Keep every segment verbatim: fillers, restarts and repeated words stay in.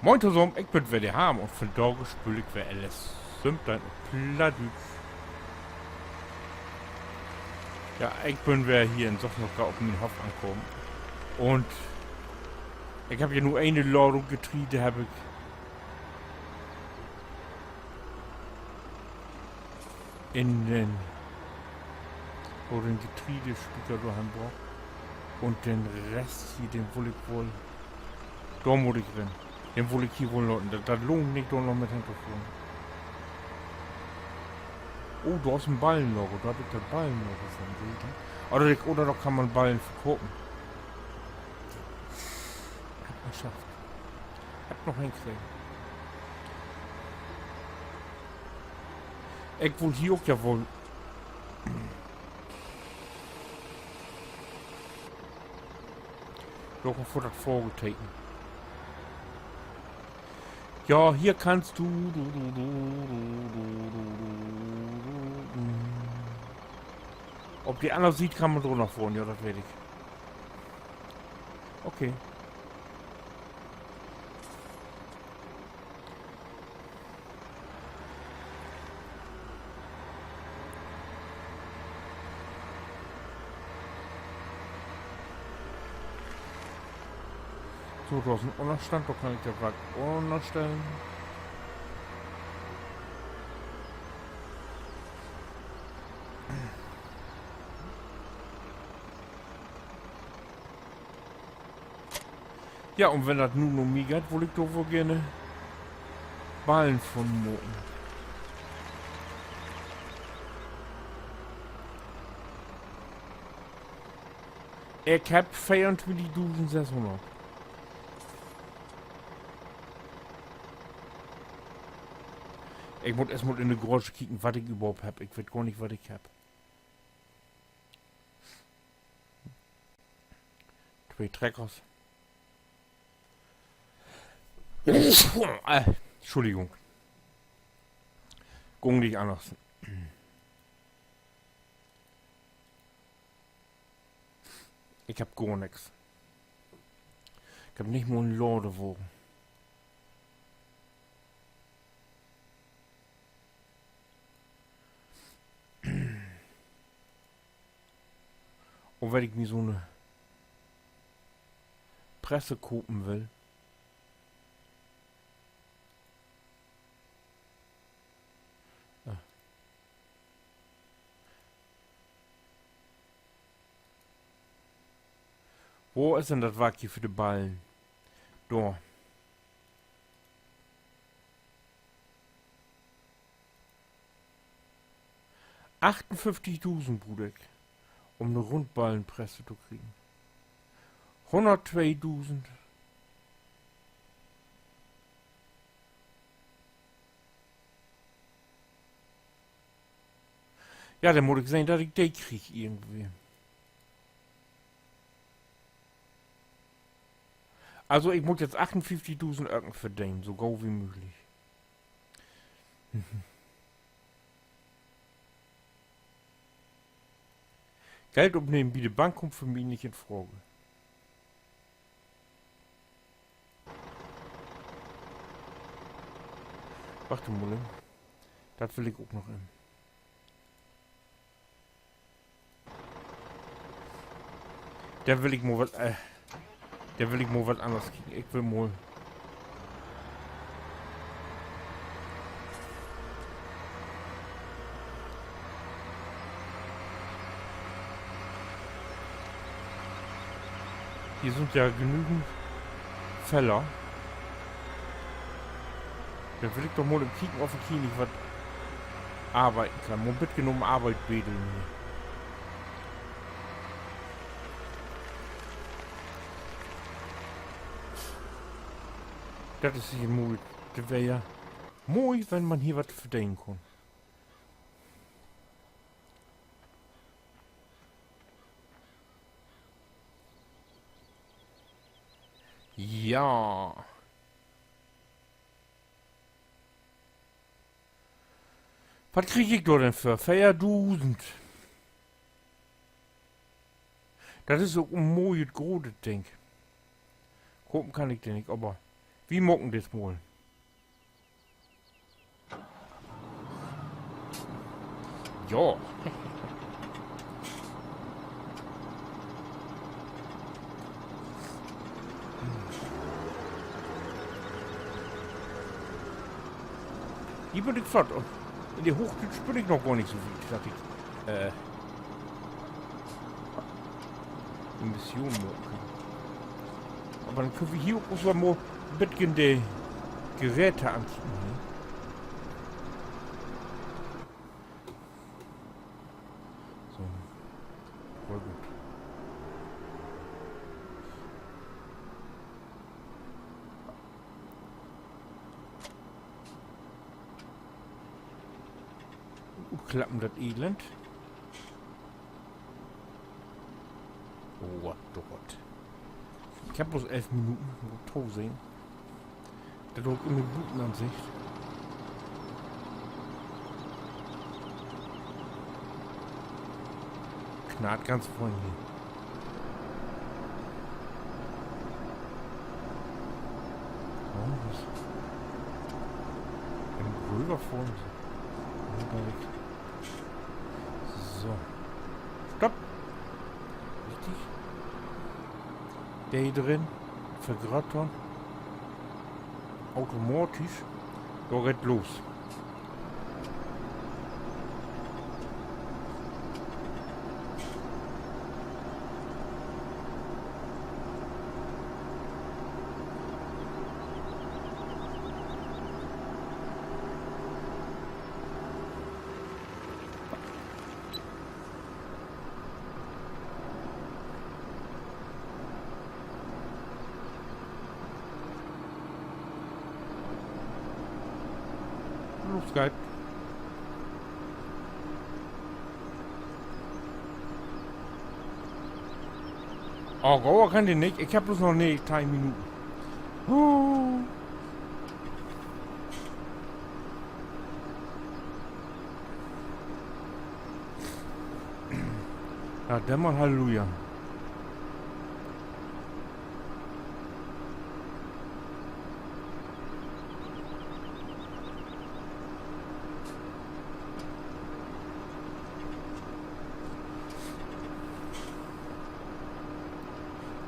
Moin tosamen, ik bün weer de Harm un vandaag speel ik weer L S söventeihn op Plattdüütsch. Ja, ik bün weer hier in Sosnovka op mien Hoff ankamen. Un ik hebb ja nu ene Ladung Getreide, hebb ik in den, wo den Getreidespieker dor hen brocht. Un den Rest hier, den wull ik woll, dor mutt ik rin. Den wull ik hier woll laten. Dat, dat lohnt nich, dor noch mit hen to fohren. Oh, dor is en Ballenlager. Dor hebb ik dat Ballenlager vun, seht ji? Oder ik, oder dor kann man Ballen verkopen. Hebb ik schafft. Hebb noch henkregen. Ik wull hier ok ja woll. Dor kummt vör dat Frageteken. Ja, hier kannst du, du, du. Op de anner Siet kann man dor noch fohren, ja, dat weet ik. Okay. So, dor is en Ünnerstand, dor kann ik dat wat ünnerstellen. Ja, un wenn dat nu na mi geiht, wull ik dor woll geern Ballen vun maken. Ik hebb veeruntwintigdusend sesshunnert. Ik mutt eerst mal in de Garage kieken, wat ik överhaupt hebb. Ik weet gor nich, wat ik hebb. Twee Treckers. Äh, Entschuldigung. Gung nich anners. Ik hebb gor nix. Ik hebb nich mal en Ladewagen. Un wenn ik mi so'ne Presse kopen will. Ah. Wo is denn dat Wark hier för de Ballen? Dor. Achtunföfftigdusend bruuk ik, üm 'ne Rundballenpresse to kriegen. Hunnerttweedusend. Ja, denn mutt ik sehn, dat ik de krieg irgendwie. Also, ik mutt jetzt achtunföfftigdusend Öcken verdenen, so gau wie mööglich. Geld opnehmen bi de Bank kummt för mi nich in Fraag. Wacht mal. Dat will ik ok noch in. Denn will ik mal wat, äh, denn will ik mal wat anners kieken. Ik will mal. Hier sünd ja genügend Feller. Denn will ik doch mal even kieken, of ik hier nich wat arbeiden kann. Mal en beten üm Arbeit bedeln hier. Dat is hier moi. Dat weer ja moi, wenn man hier wat verdenen kunn. Ja. Wat krieg ik dor denn för? Veerdusend. Dat is ok en moiet grotet Ding. Kopen kann ik de nich, aver Wi maken dit mal. Ja. Hier bün ik flott. In de Hoochdüütsch bün ik noch gor nich so wiet, dat ik, äh, en Mission maken kann. Aver denn köönt wi hier ok uns mal en beten de Geräte ankieken, ne? So. Voll goot. Utklappen dat Elend. Oh, wat doot. Ik heff bloots elf Minuten, mutt ik tosehn. Dat doot ok immer Butenansicht. Knarrt ganz fein hier. Oh, wat? Im Röverfunk. Röver weg. So. Stopp. Richtig. De hier drin. Vergröttern. Automatisch. Dor geiht los. Los geiht. Oh, gauer kann de nich. Ik heff bloots noch, nee, teihn Minuten. Huh. Ja, denn mal Halleluja.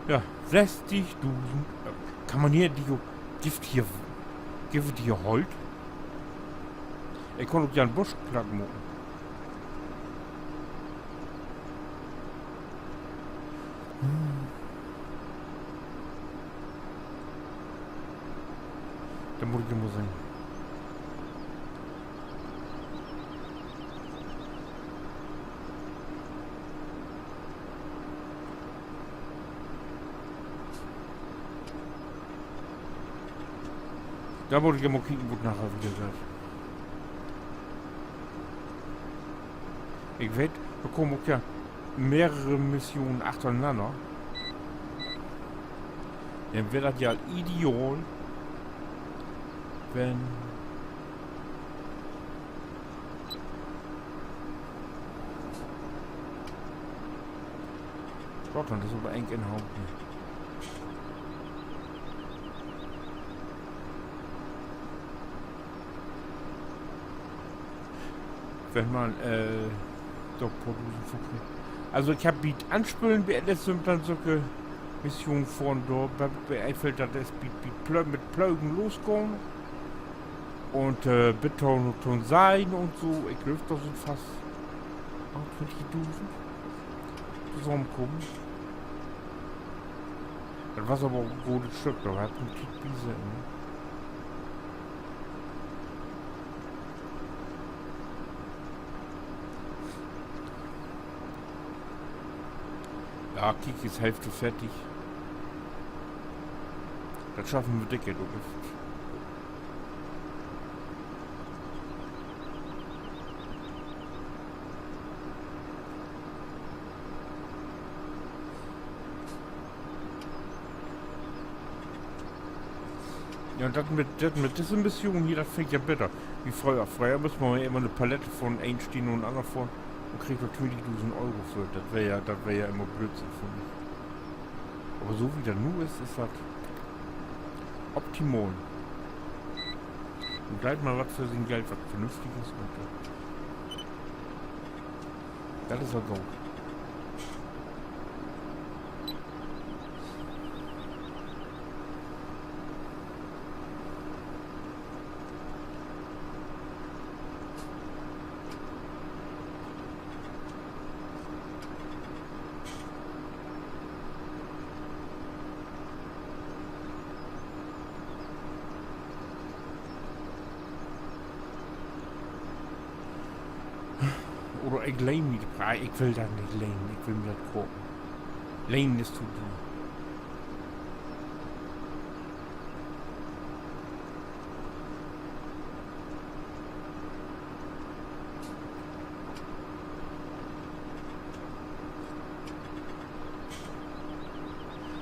Ja, sesstigdusend. Kann man hier, de, gifft hier, gifft hier Holt? Ik kunn ok ja en Busch platt maken. Denn mutt ik mal sehn. Dor mutt ik mal kieken, wo dat naher weer geiht. Ik weet, dor kaamt ok ja mehrere Missionen achternanner. Denn weer dat ja ideal, wenn Gott, dat is aver eng in Haut hier. Wenn man, äh, doch poor dusend verkriegt. Also, ik heff bi't Anspölen bi L S fünf denn sülke Missionen fahren, dor hebb ik bi Eifeld, dat is bi, bi Plö-, mit Plögen losgahn. Un, äh, bit to, to Seien un so, ik glööv, dor sünd fast achtentwintigdusend tosamenkamen. Dat was aver ok en godet Stück, dor hebb ik en Tiet bi seten, ne? Ja, kiek, is Hälfte fertig. Dat schaffen wi dick ok. Ja, un dat mit, dat mit disse Mission hier, dat finn ik ja beter. Wie fröher. Fröher müss man ja immer 'ne Palette von een Stee na 'n anner fahren un kreeg dor twintigdusend Euro för. Dat weer ja, dat weer ja immer Blödsinn, finn ik. Aver so wie dat nu is, is dat Optimal. Un deit mal wat för sien Geld, wat Vernünftiges un, äh, dat is al goot. Oder ik leen mi de Pra-, ik will dat nich lenen, ik will mi dat kopen. Lenen is to dier.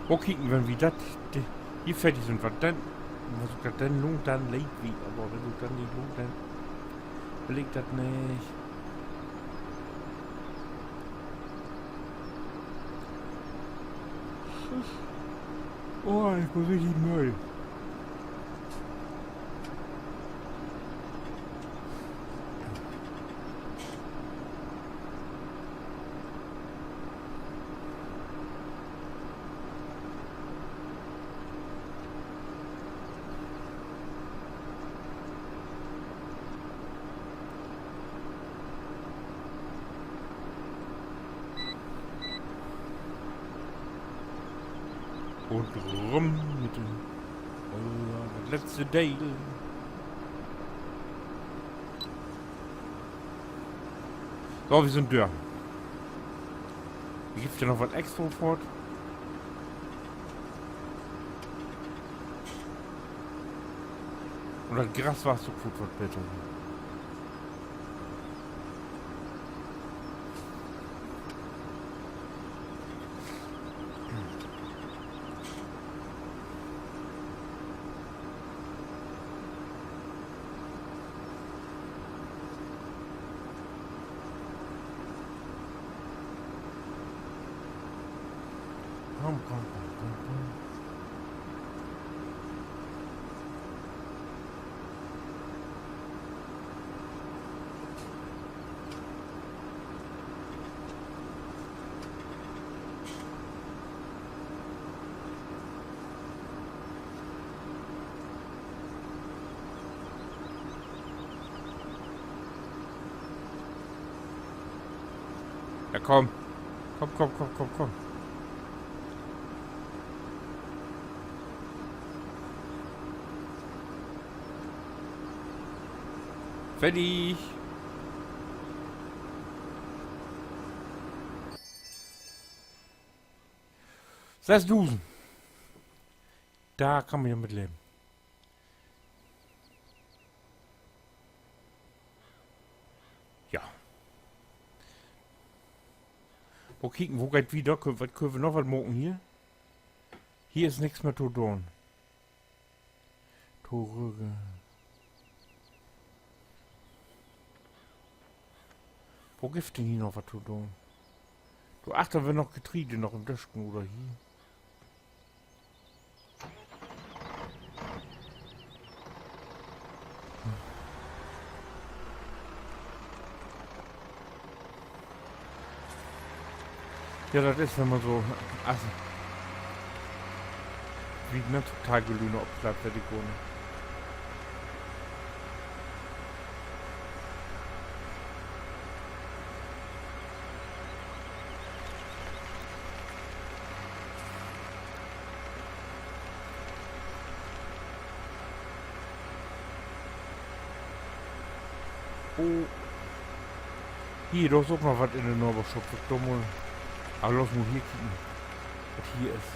Wo kieken, wenn wi dat, de, hier fertig sünd, wat denn, wenn sük dat denn lohnt, denn leet wi, aver wenn sük dat nich lohnt, denn will ik dat nich. Oh, ik bün richtig mööd. Un rüm mit den, äh, dat letzte Deel. So, wi sünd dör. Hier gifft ja noch wat extra foort. Un dat Gras wasst ok foort wat beter. Kumm, kumm, kumm, kumm, kumm. Ja, kumm. Kumm, kumm, kumm, kumm, kumm. Fertig. Sessdusend. Dor kann man ja mit leven. Ja. Mal kieken, wo geiht dat wieder? Kö-, wat köönt wi noch wat maken hier? Hier is nix mehr to doon. Torügg. Wo gifft dat denn hier noch wat to doon? Dor achter weer noch Getreide noch in Dösken oder hier. Ja, dat is, wenn man so, also, wie man total gelöhne op Platt, weet ik gor nich. Oh. Hier, dor is ok noch wat in de Naverschop, verdummt. Aver laat uns mal hier kieken, wat hier is.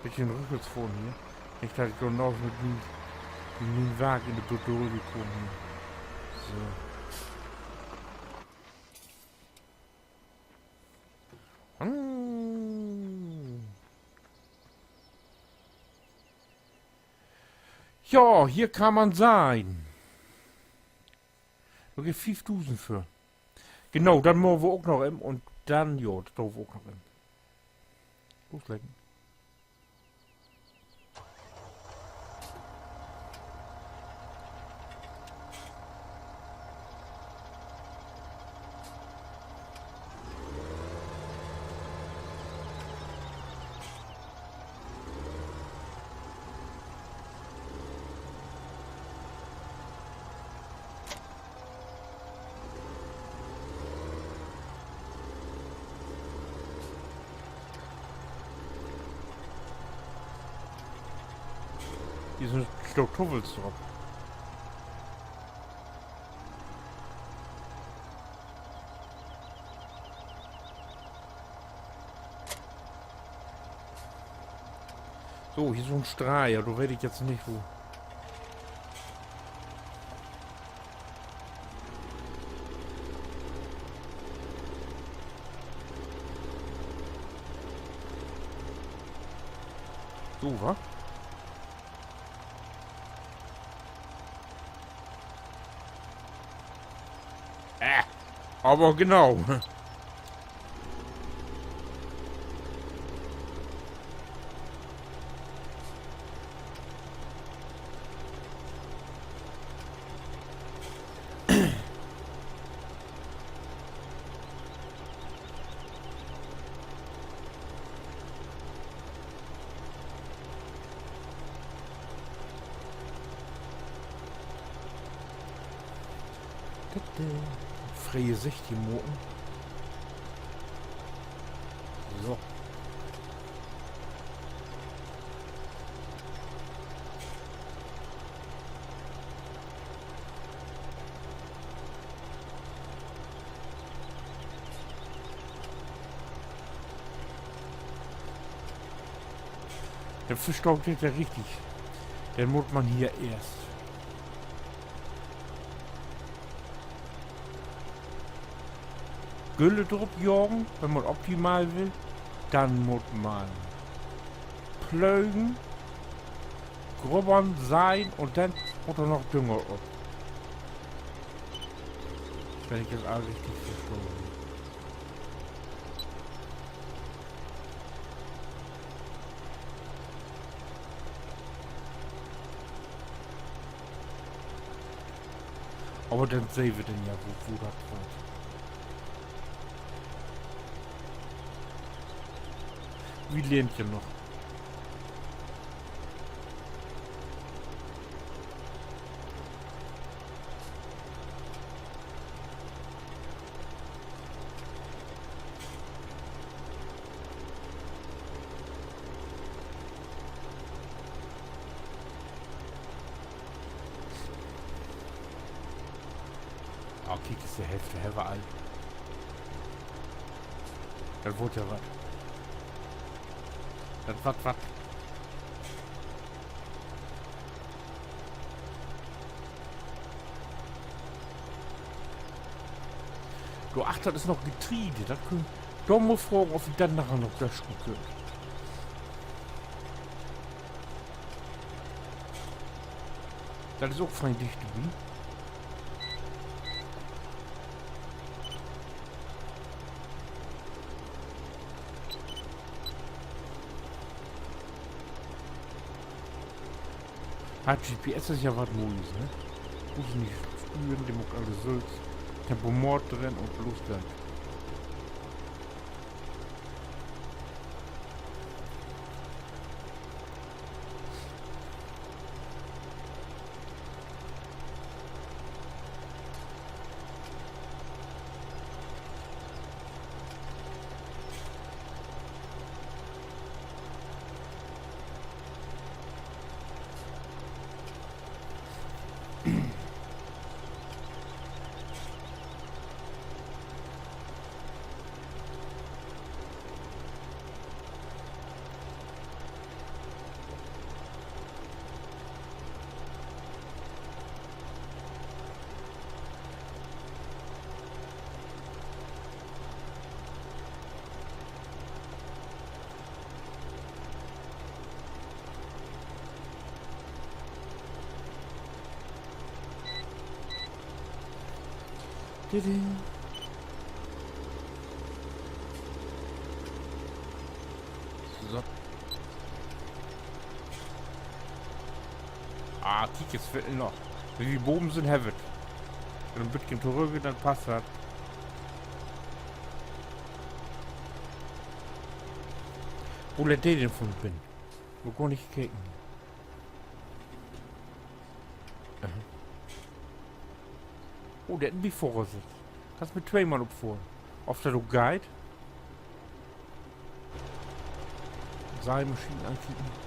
Bietje rüchwärts fohren hier. Nich, dat ik dor noch mit mien, mit mien Wagen in de Bedrulle kamen. So. Hm. Ja, hier kann man sehn. Dor gifft fiefdusend för. Genau, dat maakt wi ok noch even un denn, jo, dat doot wi ok noch in. Loslegen. Hier sünd Stück Tuffels drop. So, hier is so'n Streier, dor weet ik jetzt nich, wo. So, wa? Äh, aver genau. Fre'e Sicht hier maken. So. De Fisch, de is ja richtig. Denn mutt man hier eerst Gülle drop jagen, wenn man optimal will. Denn mutt man plögen, grubbern, seien un denn mutt dor noch Dünger op. Wenn ik dat all richtig verstahn heff. Aver denn sehn wi denn ja, wo, wo dat warrt. Wi lehrt ja noch. Ah, kiek, is de Hälfte, hebbt wi al. Dat warrt ja wat. Dat warrt wat. Dor achter is noch Getreide. Dat kunn, dor mutt ik fragen, of wi dat naher noch döschen köönt. Dat is ok fein dicht bi. Ah, G P S is ja wat Moies, ne? Mutt ik nich stüren, de maakt allens sülvst. Tempomat drin un los geiht. Didi. Ah, kiek, is veel noch. Wenn wi boven sünd, hebb wi 't. Wenn wi en beten torügg, denn passt dat. Wo lett de denn vun binnen? Hebb ik gor nich keken. Oh, de hett en Bifohrer sitt. Kannst mit twee Mann opfohren. Of dat ok geiht? Seimaschinen ankieken.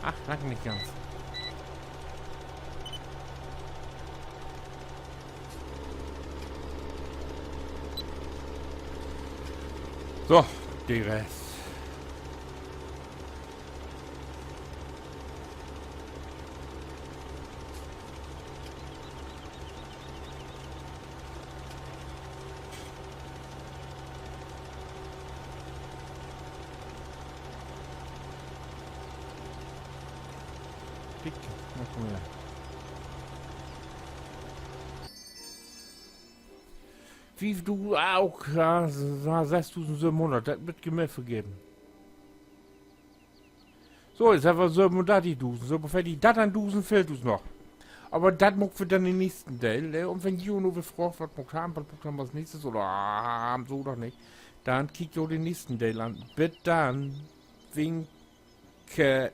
Ach, lang nich ganz. So, de Rest. Kiek, na, kumm her. Fief du-, ah, ok, ja, s-, s-, sössdusend sövenhunnert, dat mutt ik mi vergeven. So, nu hebbt wi sövenundartigdusend, so ungefähr, dat an dusend fehlt us noch. Aver dat maakt wi denn in'n nächsten Deel, ne? Un wenn ji nu weer fraagt, wat maakt wi, wat maakt wi as nächstes, oder, ah, so doch nich, denn kiekt jo den nächsten Deel an. Bit denn. Winke.